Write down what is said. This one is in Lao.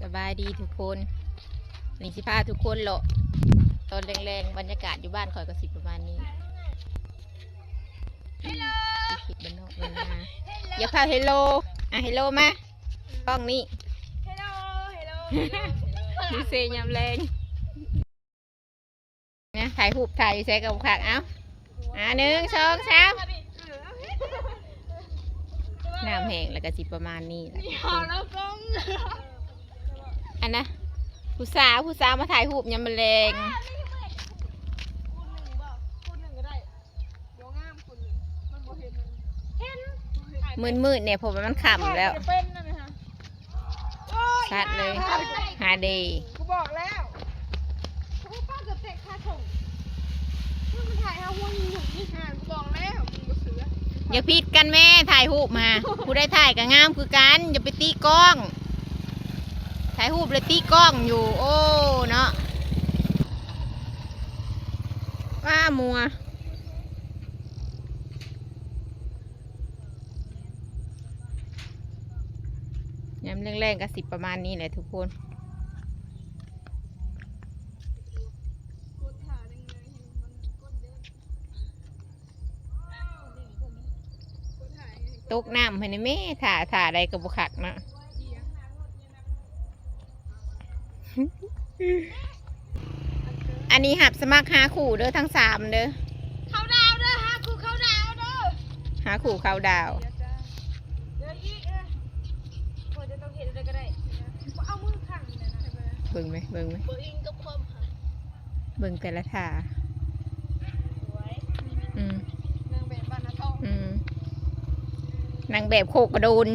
ສະບາຍດີທຸກຄົນ ນີ້ຊິພາທຸກຄົນເລາະຕອນແລງໆ ບັນຍາກາດຢູ່ບ້ານຂ້ອຍກໍຊິປະມານນີ້. ເຮັດບ້ານນອກບ້ານນາ ຢ່າພາເຮໂລ ອ່ະ ເຮໂລມາກ້ອງນີ້ ເຮໂລ ເຮໂລ ເຮໂລ ເຮໂລ ມີເຊຍາມແລງ. ນະ ຖ່າຍຮູບ ຖ່າຍຢູ່ໃສກໍບໍ່ຄັກ. ເອົ້າ ອ່າ ໜຶ່ງ ສອງ ສາມ ນ້ຳແຫ້ງແລ້ວກໍຊິປະມານນີ້ແຫຼະ. ອັນນະ ຜູ້ສາວ ຜູ້ສາວມາຖ່າຍຮູບຍາມມື້ແລງ. ມືດໆ ແດ່ ເພາະວ່າມັນຄ່ຳແລ້ວ. ຊັດເລີຍ ຫາເດ. ກູບອກແລ້ວ ກູປ້າເກືອບແຕກຄາຖົງ ມັນຖ່າຍເຮົາຫົວຫຍຸ້ງໆ ນີ້ຫາ ກູບອກແລ້ວ ມຶງບໍ່ເຊື່ອ. ຢ່າຜິດກັນແມ້ ຖ່າຍຮູບມາ ຜູ້ໃດຖ່າຍກໍງາມຄືກັນ ຢ່າໄປຕິກ້ອງ ຖ່າຍຮູບແລ້ວຕິກ້ອງຢູ່. ໂອ້ ເນາະ ວ້າ ມົວ. ຍາມແລງໆ ກໍຊິປະມານນີ້ແຫຼະທຸກຄົນ. ຕົກນ້ຳໃຫ້ແດ່ແມ້ ທ່າ ທ່າໃດກໍບໍ່ຄັກເນາະ. ອັນນີ້ຮັບສະໝັກຫາຄູ່ເດີ ທັງສາມເດີ ເຂົ້າດາວເດີ ຫາຄູ່ເຂົ້າດາວເດີ ຫາຄູ່ເຂົ້າດາວ. ເບິ່ງໄໝ ເບິ່ງໄໝ ເບິ່ງແຕ່ລະທ່າ. ອືມ ນາງແບບບ້ານນາທອງ ອືມ ນາງແບບໂຄກກະໂດນ.